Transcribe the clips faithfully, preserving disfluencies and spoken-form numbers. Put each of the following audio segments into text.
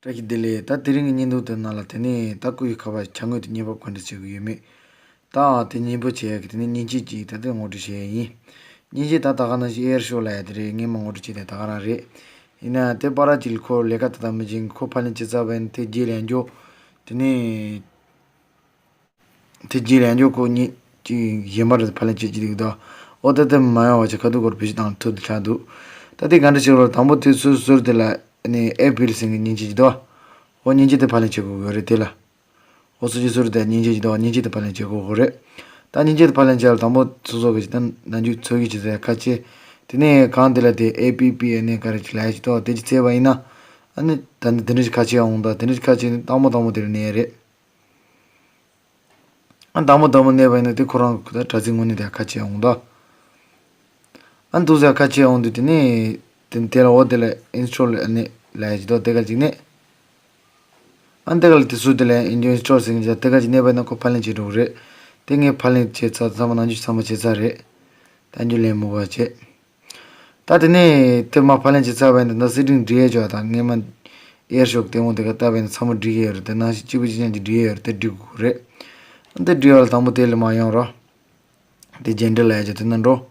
བཀྲ་ཤིས་བདེ་ལེགས། ད་དེ་རིང་གི་བརྙན་ཐུང་དེ་ནང་ལ་དེ་ནས་ད་སྐུ་ཡི་ཁ་པར་ཕྱག་དངོས་དེ་བརྙན་ཕབ་ག་འདྲ་བྱེད་དགོས་ཡོད་མེད། ད་དེ་སྙན་པོ་བྱེད་ཡག་གི་དེ་ནས་མཉེན་ཆས་ཅིག་ད་དེ་ངོ་སྤྲོད་བྱེད་ཡག་ཡིན། མཉེན་ཆས་ད་ད་ག་ནང་བཞིན་ཨེར་ཤོ་ལབ་ཡག་དེ་རེད། སྔོན་མ་ངོ་སྤྲོད་བྱས་དེ་ད་ག་རང་རེད། ཡིན་ན་དེ་བར་ཅིག་ཁོ་ལས་ཀ་ད་ད་མི་བྱེད། ཁོ་ཕབ་ལེན་བྱེད་ཚར་བ་ཡིན་དེ་རྗེས་ལ་ཡང་འགྱོ། དེ་ནས་དེ་རྗེས་ལ་ཡང་འགྱོ། ཁོ་མཉེན་ཆས་གཞན་པ་རེད་ཕབ་ལེན་བྱེད་ཀྱི་འདུག་ད། ཨོ་ད་དེ་མ་ཡོང་བ་ཅིག་ཁ་ཐུག་སྐོར་བེད་སྤྱོད་བཏང་ཐུབ་ཆགས་འདུག་ད་དེ་ག་འདྲ་བྱེད་དགོས་རེད། དང་པོ་དེ་ཚོའི་ཟུར་དེ་ལ་ཨ་ནི་ཨེ་པི་ལི་ཟེར་མཁན་མཉེན་ཆས་ཅིག་འདུག་ཨོ་མཉེན་ཆས་དེ་ཕབ་ལེན་བྱེད་དགོས་ཀྱི་རེད། དེ་ལ་ཨོ་སོ་ཅི་ཟུར་དེ་མཉེན་ཆས་ཅིག་འདུག་མཉེན་ཆས་དེ་ཕབ་ལེན་བྱེད་དགོས་ཀྱི་རེད། ད་མཉེན་ཆས་དེ་ཕབ་ལེན་བྱེད་ཡག་ལ་དང་པོ་སོ་སོ་གི་ཅིག་ད་ནམ་རྒྱུན་ཚོད་ཀྱི་ཅིག་ཟེར་ཁ་ཆེ། དེ་ནས་གང་དེ་ལ་དེ་ཨེ་པི་པི་ཨ་ནི་ག་རེ་ཅིག་ལབ་ཡག་ཅིག་འདུག་དེ་ཅིག་བཙལ་བ་ཡིན་ན། ཨ་ནི་ད་ནི་དེ་འདྲ་ཅིག་ཁ་ཆེ་འོང་། ད་དེ་འདྲ་ཅིག་ཁ་ཆེ་ནི་དང་པོ་དང་པོ་དེ་ལ་གནོན་ཡག་རེད། ཨ་དང་པོ་དང་པོ་གནོན་པ་ཡིན་ན་དེ་ཁོ་རང་གི་ད་དྲ་ཚིགས་དངོས་གནས་དེ་ཁ་ཆེ་འོང་ད། ཨ་འདུག་ཟེར་ཁ་ཆེ་འོང་དུས་དེ་ནས་དེ་དེ་ལ་འོ་དེ་ལ་ཨིན་སི་ཊོལ་ཨ་ནི་ལབ་ཡག་ཅིག་འདུག་དེ་ག་ཅིག་གནོན། ཨ་དེ་ག་ལ་དེ་ཟུར་དེ་ལ་ཨིན་སི་ཊོལ་ཟེར་མཁན་ཅིག་དེ་ག་ཅིག་གནོན་པ་ཡིན་ན་ཁོ་ཕབ་ལེན་བྱེད་འགྲོ་གི་རེད། དེ་ངས་ཕབ་ལེན་བྱས་ཚར། ཚང་མ་ནང་ཆོས་ཚང་མ་བྱས་ཚར་རེད། ད་འགྱོ་ལེན་མི་དགོས་པ་བྱས། ད་དེ་ནས་དེ་མར་ཕབ་ལེན་བྱས་ཚར་བ་ཡིན་ན་ད་སེ་ཊིང་སྒྲིག་ཡག་ཅིག་ཡོད། ད་སྔོན་མ་ཨེར་ཤོ་གི་སྟེང་འོག་དེ་ག་བལྟས་པ་ཡིན་ན་ཚང་མ་སྒྲིག་ཡག་ཡོད་རེད། དེ་ནང་བཞིན་གཅིག་པ་གཅིག་རྐྱང་གཅིག་སྒྲིག་ཡག་ཡོད་རེད། དེ་སྒྲིག་དགོས་རེད། ཨ་དེ་སྒྲིག་ཡག་ལ་དང་པོ་དེ་ལ་མར་ཡོང་རོགས། དེ་ཇེ་ནེ་རལ་ལབ་ཡག་ཅིག་དེ་ནང་འགྲོ།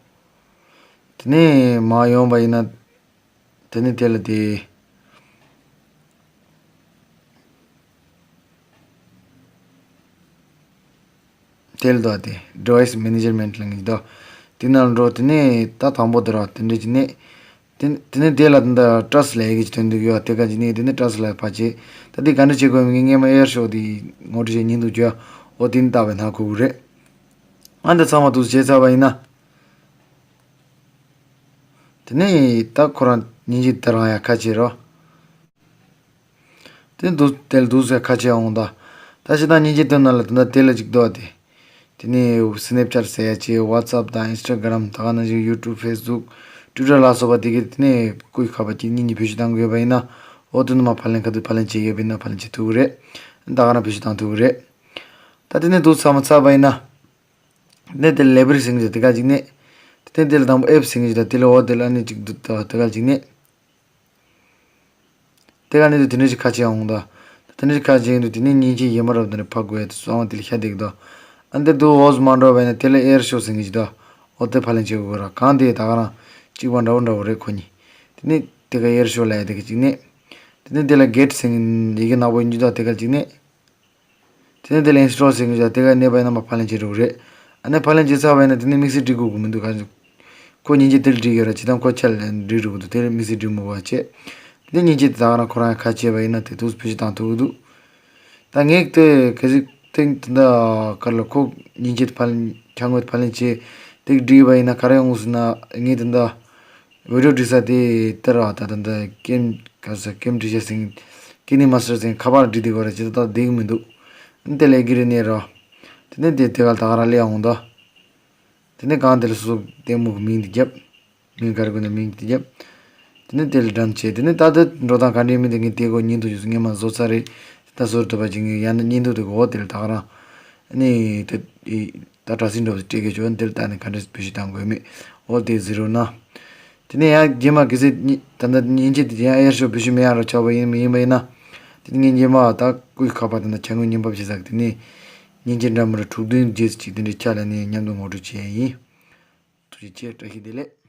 དེ་ནས་མར་ཡོང་བ་ཡིན་ན། དེ་ནས་དེ་ལ་དེ། དེ་ལ་འདུག་སྟེ་ཌི་བའི་སི་མེ་ནེ་ཇར་མེན་ཊི་ལབ་མཁན་འདུག་དེ་ནང་འགྲོ། དེ་ནས་ད་དང་པོ་དེ་ར་དེ་འདྲ་ཅིག་གནོན། དེ་དེ་ནས་དེ་ལ་ད་ལྟ་ཊ་ར་སི་ཊི་ལབ་ཡག་གི་ཅིག་ཐོན་འདུག་ཡོད། དེ་ག་ཅིག་གནོན། དེ་ནས་ཊ་ར་སི་ཊི་ལ་ཕར་བྱས། ད་དེ་ག་འདྲ་བྱེད་དགོས་མིན་ངས་སྔོན་མ་ཨེར་ཤོ་དེ་ངོ་སྤྲོད་བྱས་མྱོང་འདུག་ཅོ། འོ་དེ་ནི་ལྟ་བས་ན་གོ་གི་རེད། ཨ་འདི་ཚང་མ་འདུག་བྱས་ཚར་བ་ཡིན་ན། དེ་ནས་ད་ཁོ་རང་མཉེན་ཆས་དེ་རང་ཡག་ཁ་ཆེ་རོ། དེ་འདུག་དེ་ལ་འདུག་ཟེར་ཁ་ཆེ་འོང་ད། ད་ཕྱི་ནང་མཉེན་ཆས་དོན་ན་ལ་དེ་འདྲ་དེ་ལ་ཅིག་འདུག་སྟེ། དེ་ནས་སི་ནེབ་ཅེཊ་ཟེར་ཡག་ཅིག་ཝ་ཊི་སེབ་དང་ཨིན་སི་ཊ་གྷ་རམ་ད་ག་ནང་བཞིན་ཡུ་ཊུབ་ཕེ་སི་བུག་ཊུ་ཝི་ཊར་ལ་སོགས་པ་དེ་གའི་དེ་ནས་སྐུའི་ཁ་པར་གཅིག་གཉིས་གཉིས་བེད་སྤྱོད་བཏང་དགོས་པ་ཡིན་ན། འོ་དེ་ནས་མར་ཕབ་ལེན་ག་དུས་ཕབ་ལེན་བྱེད་ཡོད་པ་ཡིན་ན་ཕབ་ལེན་བྱེད་ཐུབ་ཀྱི་རེད། ད་ག་རང་བེད་སྤྱོད་བཏང་ཐུབ་ཀྱི་རེད། ད་དེ་ནས་འདུག་ཚང་མ་ཚར་བ་ཡིན་ན། དེ་ནས་དེ་ལ་ལེ་བེལ་ཟེར་མཁན་ཅིག་དེ་ག་ཅིག་གནོན། དེ་ནས་དེ་ལ་དང་པོ་ཨེབ་ཟེར་མཁན་ཅིག་དང་དེ་ལ་འོ་དེ་ལ་ཨ་ནི་ཅིག་འདུག་ད་དེ་ག་ཅིག་གནོན། དེ་ག་གནོན་དུས་དེ་འདྲ་ཞིག་ཁ་ཆེ་འོང་ད། དེ་འདྲ་ཞིག་ཁ་ཆེ་འདུག་དེ་ནས་མཉེན་ཆས་གཞན་པ་རབ་དང་རེ་ཕབ་དགོས་ཡ་དེ་སོང་བ་དེ་ལ་ཤ་འདེགས་དོ། ཨ་འདིར་འདུག་འོ་ཟུ་མ་འགྲོ་བས་ན་དེ་ལ་ཨེར་ཤོ་ཟེར་མཁན་ཅིག་དོ། འོ་དེ་ཕབ་ལེན་བྱེད་དགོས་ར། གང་དེ་ད་ག་རང་གཅིག་པ་འདྲ་བོ་འདྲ་བོ་རེད་ཁོ་གཉིས། དེ་ནས་དེ་ག་ཨེར་ཤོ་ལབ་ཡ་དེ་ག་ཅིག་གནོན། དེ་ནས་དེ་ལ་གེཊ་ཟེར་མཁན་ཡི་གེ་ནག་པོ་ཡིན་རྒྱུ་དོ་དེ་ག་ཅིག་གནོན། དེ་ནས་དེ་ལ་ཨིན་སི་ཊོལ་ཟེར་མཁན་ཅིག་དེ་ག་གནོན་པ་ཡིན་ན་མར་ཕབ་ལེན་བྱེད་འགྲོ་གི་རེད། ཨ་ནི་ཕབ་ལེན་བྱེད་ཚར་བ་ཡིན་ན་དེ་ནས་དམིགས་བསལ་སྒྲིག་དགོས་ཀྱི་མི་འདུག་ག་ཁོ་མཉེན་ཆས་དེ་ལ་སྒྲིག་ཡོད་ར། ཇི་ལྟར་ཁོ་ཆ་ལ་སྒྲིག་འགྲོ་གི་འདུག་དེ་ལ་དམིགས་བསལ་སྒྲིག་མི་དགོས་པ་བྱས། དེ་ནས་མཉེན་ཆས་དེ་ད་ག་རང་ཁོ་རང་ཁ་ཆེ་བ་ཡིན་ན་དེ་ཐུགས་སུ་བེད་སྤྱོད་བཏང་ཐུབ་ཀྱི་འདུག་ད་ངས་དེ་གལ་སྲིད་དེ་དེ་འདྲ་ག་ལ་ཁོ་མཉེན་ཆས་དེ་ཕབ་ལེན་ཕྱག་དངོས་དེ་ཕབ་ལེན་བྱས་དེ་སྒྲིག་པ་ཡིན་ན་ག་རེ་ཡོང་ཟེར་ན་ངས་དེ་འདྲ། བི་ཌིའོ་སྒྲིག་ས་དེ་དེ་ར་ད་ད་ད་ཀེམ་ག་ས་ཀེམ་སྒྲིག་ས་ཟིན། ཀི་ནི་མ་སི་ཊར་ཟིན་ཁ་པར་སྒྲིག་དེ་གོ་ར་ཇི་ལྟར་བསྡད་ཀྱི་མི་འདུག་དེ་ལས་ཀྱི་རེད་ནས་ར། དེ་ནས་དེ་དེ་ག་ད་ག་ར་ལས་འོང་ད། དེ་ནས་གང་དེ་ལ་སོ་སོ་ལྟད་མོ་གི་མིང་དེ་རྒྱབ། མིང་ག་རེ་དགོས་ན་མིང་དེ་རྒྱབ། དེ་ནས་དེ་ལ་ཌན་བྱས། དེ་ནས་ད་ལྟ་འགྲོ་སྟངས་ག་འདྲའི་མི་དེ་ངས་དེ་གོ་ཉིན་དུ་ཡོད་སྔོན་མ་བཟོ་ཚར་རེད། ད་བཟོ་ཐུབ་པ་ཅིག་ངས་ཡང་ན་ཉིན་དུ་དེ་གོ་དེ་ལ་ད་ག་རང་། ནི་དེ། ད་དྲ་ཚིགས་འགྲོ་སྤྲད་གི་ཆོག་དེར་ལྟ་ནས་ག་འདྲས་བེད་སྤྱོད་བཏང་དགོས་མེད། འོ་དེ་ཟེར་རོགས་གནང་། དེ་ནས་ཡང་རྗེས་མ་གལ་སྲིད་ད་ལྟ་མཉེན་ཆས་དེ་ཡང་ཨེར་ཤོ་བེད་སྤྱོད་མེད་ཡག་རོ་ཆགས་པ་ཡིན་མི་ཡིན་པ་ཡིན་ན། དེ་ནས་ངས་རྗེས་མ་ད་སྐུའི་ཁ་པར་དེ་ན་ཕྱག་དངོས་བརྙན་ཕབ་བྱེད་ས་གི་དེ་ནས་མཉེན་ཆས་འདྲ་མི་འདྲ་དྲུག་བདུན་བརྒྱད་ཅིག་དེ་འདྲའི་ཆ་ལ་ནས་མཉམ་དུ་ངོ་སྤྲོད་བྱེད་ཡ་ཡིན། ཐུགས་རྗེ་ཆེ། བཀྲ་ཤིས་བདེ་ལེགས།